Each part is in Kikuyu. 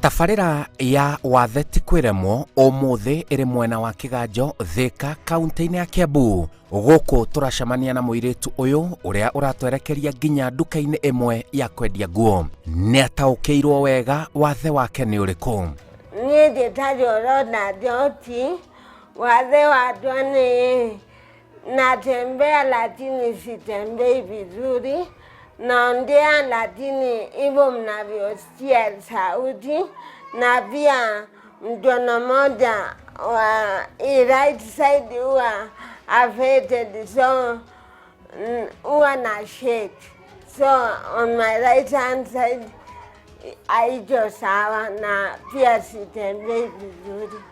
Tabarĩra ya wathe ti kwĩremwo ũmũthĩ ĩrĩ mwena wa Kĩganjo, Thĩka, kaunti-inĩ ya Kiambu. Gũkũ tũracemania na mũirĩtu ũyũ ũrĩa ũratwerekeria nginya nduka-inĩ ĩmwe ya kwendia nguo. Nĩ ataũkĩirwo wega wathe wake nĩ ũrĩkũ. Niĩ njĩtagwo Rhoda Njoti, wathe wakwa nĩ natembea lakini sitembei vizuri, naongea lakini hivyo mnavyosikia sauti, na pia mkono moja wa hii right side huwa affected, so huwa na shake, so on my right hand side haiko sawa, na pia sitembei vizuri.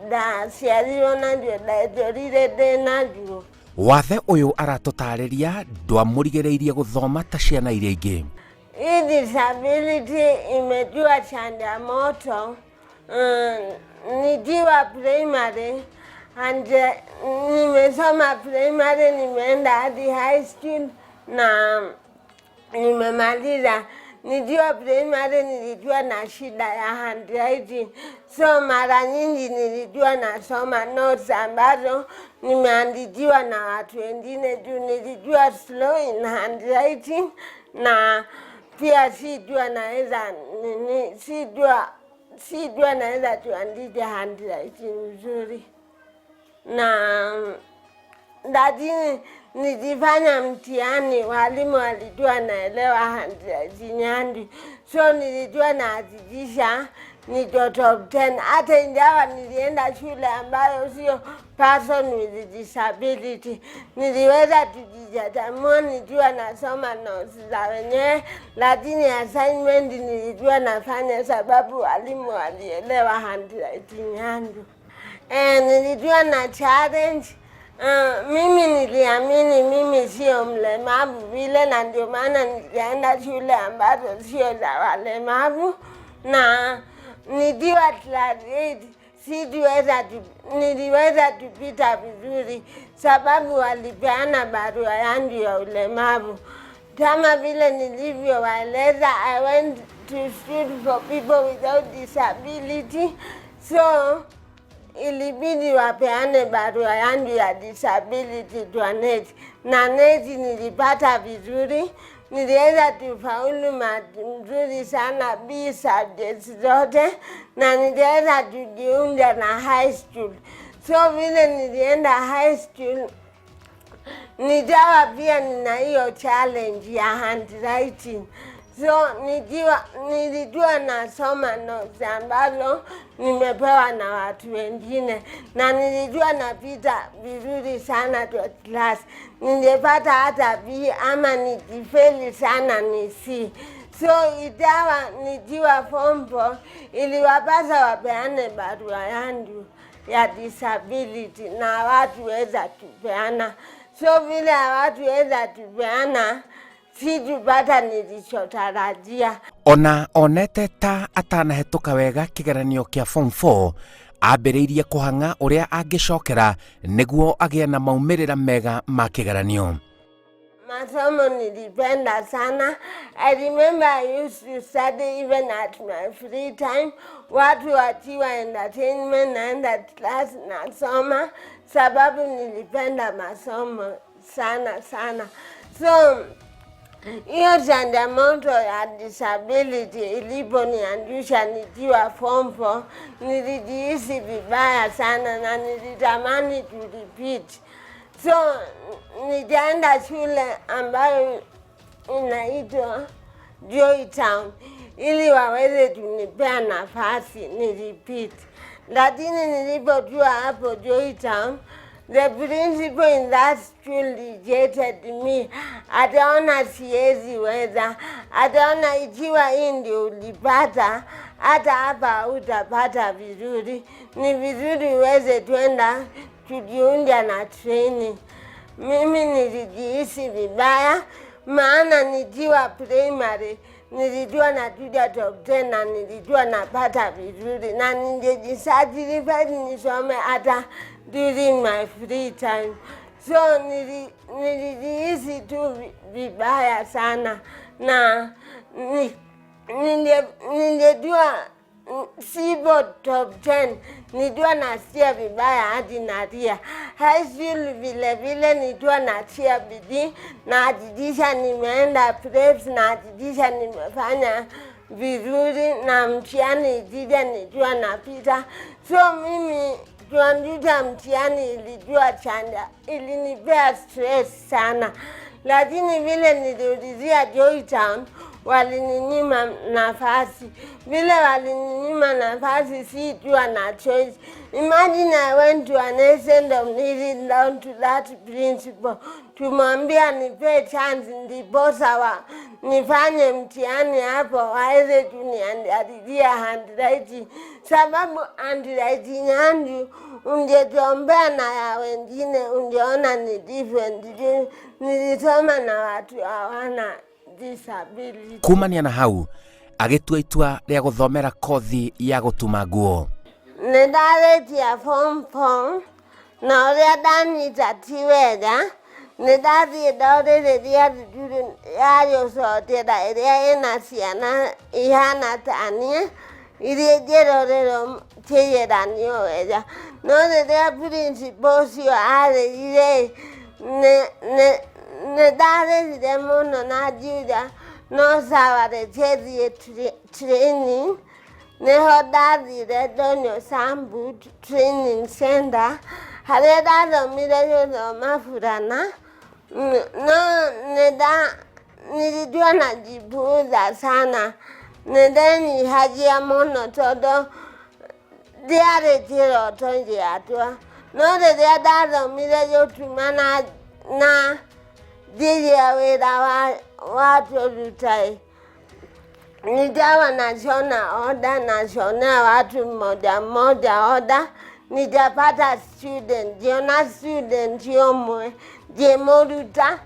Ndaciarirwo naguo, ndetũrire ndĩ naguo. Wathe ũyũ aratũtarĩria ndwamũrigĩrĩirie gũthoma ta ciana iria ingĩ. Hii disability imekuwa changamoto nikiwa primary and nimesoma primary, nimeenda hadi high school na nimemaliza. Nikiwa primary nilikuwa na shida ya handwriting, so mara nyingi nilikuwa nasoma notes ambazo nimeandikiwa na watu wengine juu nilijua slow in handwriting, na pia sijua naweza nini, sijua naweza tuandike handwriting nzuri, na lakini nikifanya mtihani walimu walijua naelewa handwriting yangu, so nilijua nahakikisha niko top 10 hata ingawa nilienda shule ambayo sio person with disability. Niliweza kujikakamua nikiwa nasoma notes za wenyewe, lakini assignment nilijua nafanya sababu walimu walielewa handwriting yangu. Nilijua na challenge. Mimi niliamini mimi sio mlemavu vile, na ndio maana nilienda shule ambazo sio za walemavu, na nikiwa class 8 sikuweza niliweza kupita vizuri sababu walipeana barua yangu ya ulemavu. Kama vile nilivyowaeleza, I went to school for people without disability, so ilibidi wapeane barua yangu ya disability kwa KNEC, na KNEC nilipata vizuri. Niliweza kufaulu mzuri sana B subjects zote, na niliweza kujiunga na high school. So vile nilienda high school, nikawa pia nina hiyo challenge ya handwriting. So nilijua nasoma notes ambazo nimepewa na watu wengine, na nilijua napita vizuri sana kwa class. Ningepata hata B ama nikifeli sana ni C. So ikawa nikiwa form 4 iliwapasa wapeane barua yangu ya disability na hawatuweza kupeana. So vile hawatuweza kupeana, sikupata nilichotarajia. Ona onete ta atanahĩtũka wega kĩgeranio kĩa form 4, ambĩrĩirie kũhang'a ũrĩa angĩcokera nĩguo agĩe na maumĩrĩra mega ma kĩgeranio. Masomo nilipenda sana. I remember I used to study even at my free time. Watu wakiwa entertainment, naenda class nasoma, sababu nilipenda masomo sana sana. So hiyo changamoto ya disability iliponiangusha nikiwa form 4, nilijihisi vibaya sana na nilitamani to repeat. So nikaenda shule ambayo inaitwa Joy Town ili waweze kunipea nafasi ni repeat, lakini nilipokuwa hapo Joy Town, the principal in that school rejected me. Ataona siwezi weza, ataona ikiwa hii ndio ulipata, hata hapa utapata vizuri. Ni vizuri uweze twenda kujiunga na training. Mimi nilijihisi vibaya, maana nikiwa primary nilijua nakuja top 10 na nilijua napata vizuri na ningejisacrifice nisome hata during my free time. So nilijihisi tu vibaya sana na ningejua Sipo top 10 nijua nasikia vibaya hadi nalia. High school vile vile nijua natia bidii, nahakikisha nimeenda preps, nahakikisha nimefanya vizuri na mtihani ikija nijua napita. So mimi kuandika mtihani ilijua chanda, ilinipea stress sana, lakini vile niliulizia Joytown walininyima nafasi. Vile walininyima nafasi, sikuwa na choice. Imagine I went to an extent of kneeling down to that principal tumwambia nipe chance ndiposa wa nifanye mtihani hapo waweze kuniandikia handwriting, sababu handwriting yangu ungecompare na ya wengine ungeona ni different. Nilisoma na watu hawana disability. Kumania na hau agĩtua itua rĩa gũthomera kothi ya gũtuma nguo. Nĩndarĩkia form four na ũrĩa ndanyita ti wega, nĩndathiĩ ndorĩrĩria thukuru ya gũcokera ĩrĩa ĩna ciana ihana ta niĩ iria ingĩrorerwo kĩgeranio wega, no rĩrĩa principal ũcio arĩire nĩ ndarĩrire mũno na ngiuga no sawa, reke thiĩ training. Nĩho ndathire Ndonyo Sambu Training Center harĩa ndathomire gũthoma burana, no nĩnda nilijua najipuuza sana, nĩndenyihagia mũno tondũ ndiarĩ kĩroto gĩakwa, no rĩrĩa ndathomire gũtuma na ngĩgĩa wĩra wa kũruta ĩ, nikawa nashona oda, nashonea watu mmoja mmoja oda, nikapata student, ngĩona student ũmwe ngĩmũruta.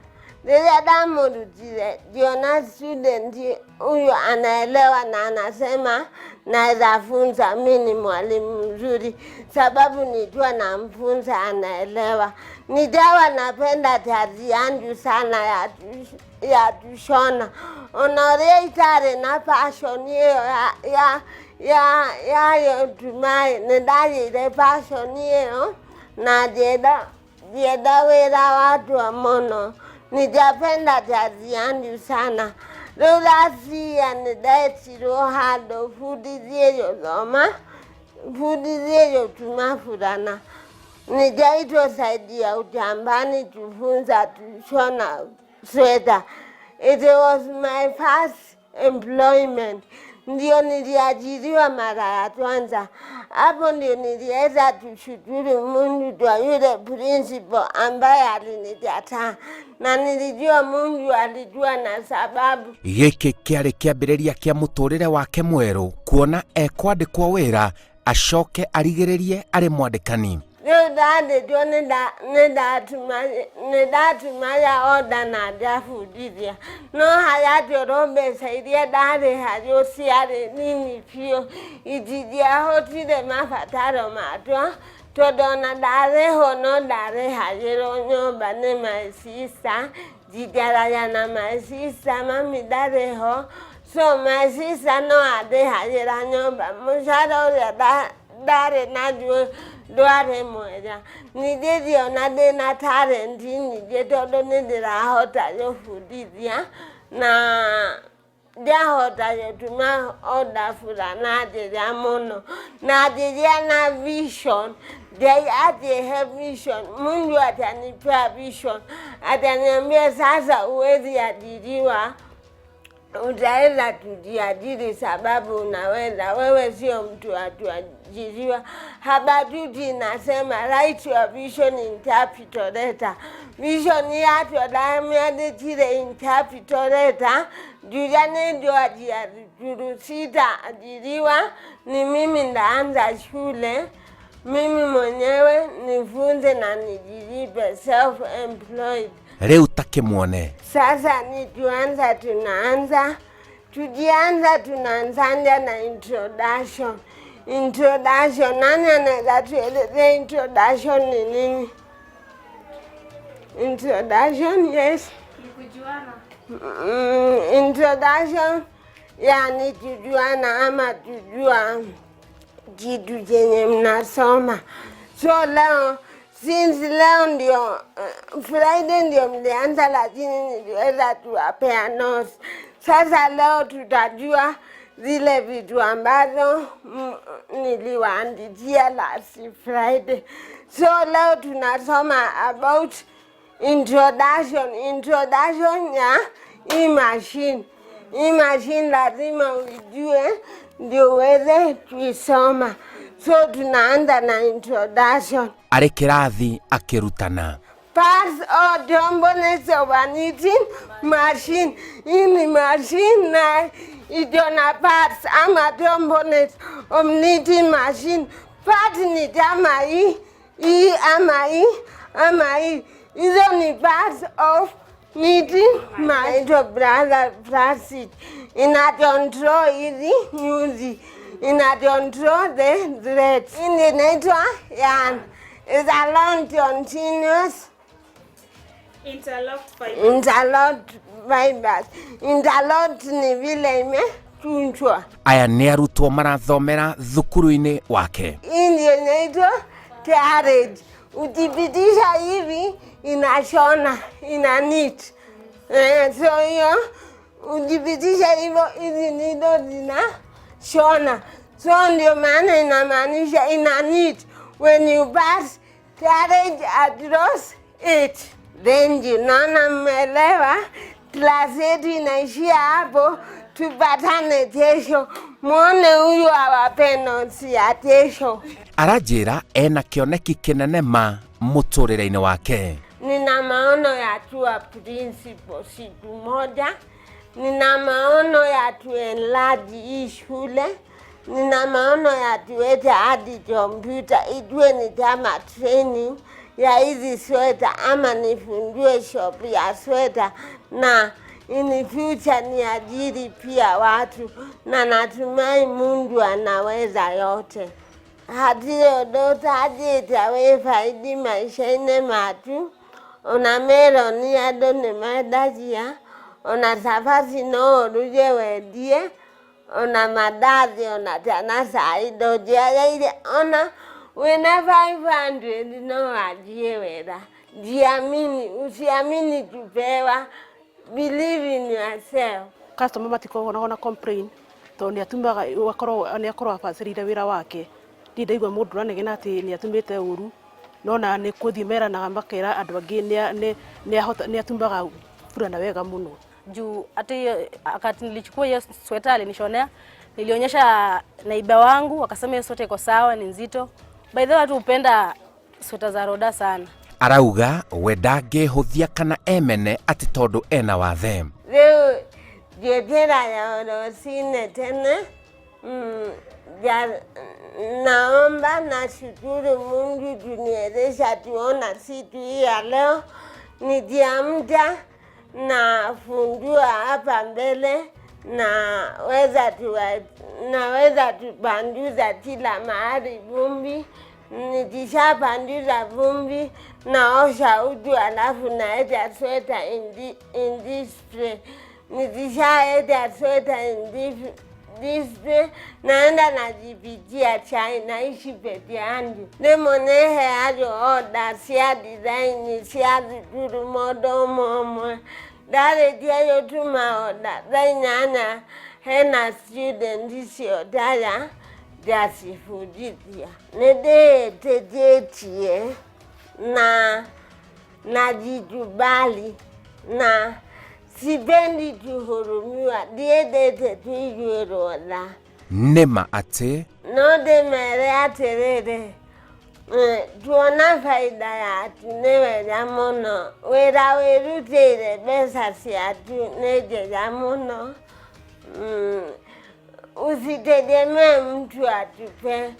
Rĩrĩa ndamũrutire ngĩona student huyu anaelewa na anasema naweza funza, mi ni mwalimu mzuri, sababu nikiwa namfunza anaelewa. Nikawa napenda kazi yangu sana ya kushona, ona ũrĩa itarĩ na passion ĩyo ya gũtuma nĩ ndagĩire passion ĩyo na ngĩenda wĩra wakwa mũno, nijapenda kazi yangu sana. Rĩu last year nĩndetirwo handũ bundithie gũthoma, bundithie gũtuma burana. Nikaitwa side ya Ukambani kufunza kushona sweta. It was my first employment. Ndio niliajiriwa mara ya kwanza. Hapo ndio niliweza kushukuru Mungu kwa yule principal ambaye alinikataa, na nilijua Mungu alijua na sababu. Gĩkĩ kĩarĩ kĩambĩrĩria kĩa mũtũrĩre wake mwerũ kuona ekwandĩkwo wĩra acoke arigĩrĩrie arĩ mwandĩkani. Rĩu ndandĩtwo nĩ ndatumaga order na ndabundithia, no harĩa mbeca iria ndarĩhagwo ciarĩ nini biũ, itingĩahotire mabataro makwa tondũ ona ndarĩhwo no ndarĩhagĩrwo nyũmba nĩ my sister, njikaraga na my sister, mami ndarĩ ho, so my sister no andĩhagĩra nyũmba, mũcara ũrĩa ndarĩ naguo ndwarĩ mwega. Ningĩ ngĩona ndĩna talent nyingĩ tondũ nĩ ndĩrahota gũbundithia na ndiahota gũtuma order burana njega mũno na ngĩgĩa na vision. Ngai akĩhe vision, Mungu atanipea vision, ataniambia sasa huwezi ajiriwa, utaweza kujiajiri sababu unaweza, wewe sio mtu wa kuajiriwa. Habakuki inasema write your vision in capital letter. Vision yakwa ndamĩandĩkire in capital letter, ngiuga nĩ ngwanjia thukuru, sitaajiriwa, ni mimi ndaanza shule mimi mwenyewe nifunze na nijilipe, self employed. Rĩu takĩmuone. Sasa ni tuanza, tunaanza tukianza, tunaanzanja na introduction. Introduction, nani anaweza tuelezea introduction ni nini? Introduction, yes. Ni kujuana. Introduction Yani tujuana ama tujua kitu chenye mnasoma. So leo, since leo ndio Friday ndio mlianza, lakini niliweza tuwapea notes. Sasa leo tutajua zile vitu ambazo niliwaandikia last Friday. So leo tunasoma about introduction, introduction ya hii machine. Hii machine lazima uijue ndio uweze kuisoma. So tunaanza na introduction. Arĩ kĩrathi akĩrutana. Parts or components of a knitting machine. Hii ni machine na iko na parts ama components of knitting machine. Part ni kama hii, hii ama hii ama hii. Hizo ni parts of knitting machine. Brother plastic ina control hizi nyuzi, ina control the threads. Hii ndio inaitwa yarn. Is a long continuous Interlocked fiber. Interlocked fibers. Interlocked ni vile imekunjwa. Aya nĩ arutwo marathomera thukuru-inĩ wake. Hii ndio inaitwa carriage. Ukipitisha hivi inashona, ina knit. So hiyo ukipitisha hivyo hizi needle zinashona. So ndio maana inamaanisha ina knit when you pass carriage across it. Then you naona mmeelewa. Class yetu inaishia hapo, tupatane kesho, muone huyu awape notes ya kesho. Aranjĩra ena kĩoneki kĩnene ma mũtũrĩre-inĩ wake. Nina maono ya kuwa principal siku moja. Nina maono ya kuenlarge hii shule. Nina maono ya tuweke hadi kompyuta ijue ni kama training ya hizi sweta, ama nifungue shop ya sweta na in future niajiri pia watu, na natumai Mungu anaweza yote. Hatirĩ ũndũ ũtanjĩte wĩ faidi maisha-inĩ matu, ona meloni andũ nĩ mendagia, ona cabaci no ũruge wendie, ona mandathi, ona kana cai ndũngĩaga, ona wĩna 500 no wanjie wĩra. Jiamini, usiamini kupewa, believe in yourself. Customer matikoragwo na complain tondũ nĩ atumaga akorwo nĩ akorwo abacĩrĩire wĩra wake. Ndirĩ ndaigua mũndũ ũranegena atĩ nĩ atumĩte ũru, no na nĩ kũthiĩ meranaga makera andũ angĩ nĩ atumaga burana wega mũno. Juu hata hiyo wakati nilichukua hiyo sweta alinishonea, nilionyesha neighbour wangu, akasema hiyo sweta iko sawa, ni nzito. By the way, watu hupenda sweta za Roda sana. Arauga we ndangĩhũthia kana emene atĩ tondũ ena wathe. Rĩu njĩkĩraga rũcinĩ tene, naomba na shukuru Mungu kuniwezesha tuona siku hii ya leo. Nikiamka nafungua hapa mbele, naweza tupanduza kila mahali vumbi. Nikishapanduza vumbi naosha uju, alafu naeka sweta in display. Nikishaeka sweta in display naenda najipikia chai, naishi peke yangu. Rĩmwe nĩheagwo order cia design cia thukuru mũndũ ũmwe ũmwe. Ndarĩkia gũtuma order thaa 8 hena student ciotaga ngacibundithia. Nĩndĩĩtĩkĩtie na najikubali na sipendi kuhurumiwa, ndiendete kũiguĩrwo tha. Nĩma atĩ No ndĩmere atĩrĩrĩ, tuona faida yaku nĩ wega mũno, wĩra wĩrutĩire mbeca ciaku nĩ njega mũno. Usitegemee mtu atupe.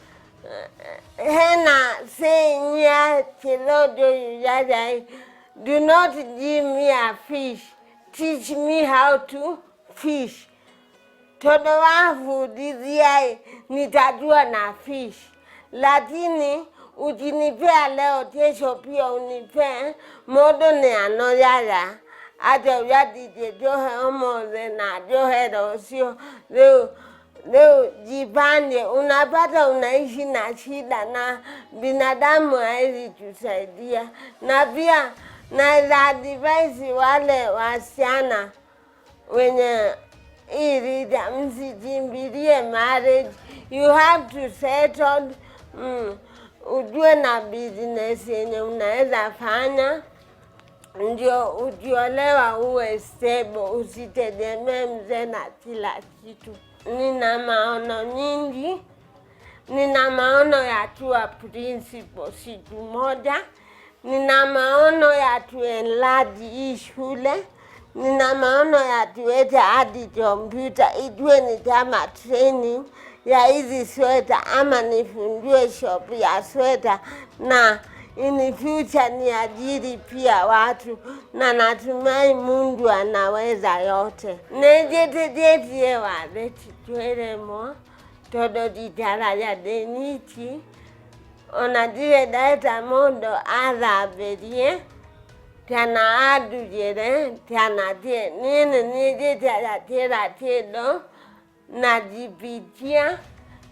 Hena saying ya Kilodo yujaja, do not give me a fish, teach me how to fish. Tondũ wabundithia nitajua na fish, lakini ukinipea leo, kesho pia unipee, mũndũ nĩ anogaga. Atĩ ũrĩa ndingĩnjohe ũmũthĩ na njohe rũciũ. Rĩu rĩu jipange, unapata unaishi na shida na binadamu hawezi tusaidia. Na pia naweza advise wale wasichana wenye hii rika, msikimbilie marriage, you have to settle. Ujue na business yenye unaweza fanya ndio ukiolewa uwe stable, usitegemee mzee na kila kitu. Nina maono nyingi, nina maono ya kuwa principal siku moja, nina maono ya kuenlarge hii shule, nina maono ya kuweka hadi kompyuta ijue ni kama training ya hizi sweta, ama nifungue shop ya sweta na in future niajiri pia watu, na natumai Mungu anaweza yote. Nĩnjĩtĩkĩtie wathe ti kwĩremwo tondũ njikaraga ndĩ nyiki, ona ndirĩ ndeta mũndũ athambĩrie kana andugĩre kana kĩ. Niĩ nĩ niĩ njĩkaga kila kĩndũ, najipikia,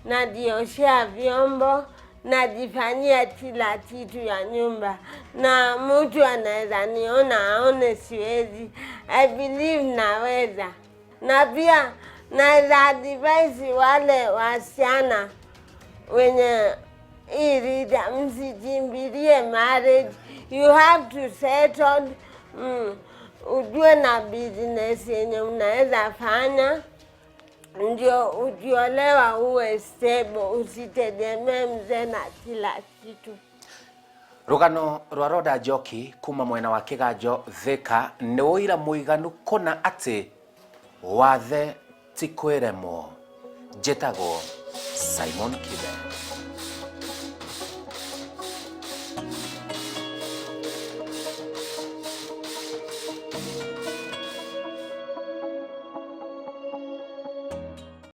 najioshea vyombo, najifanyia kila kitu ya nyumba, na mtu anaweza niona aone siwezi. I believe naweza, na pia naweza advise wale wasichana wenye hii rika, msikimbilie marriage, you have to settle. Ujue na business yenye unaweza fanya ndio ukiolewa uwe stable, usitegemee mzee na kila kitu. Rũgano rwa Rhoda Njoki kuma mwena wa Kĩganjo Thika nĩ ũira mũiganu kũna atĩ wathe ti kwĩremwo. Njĩtagwo Simon Kibe.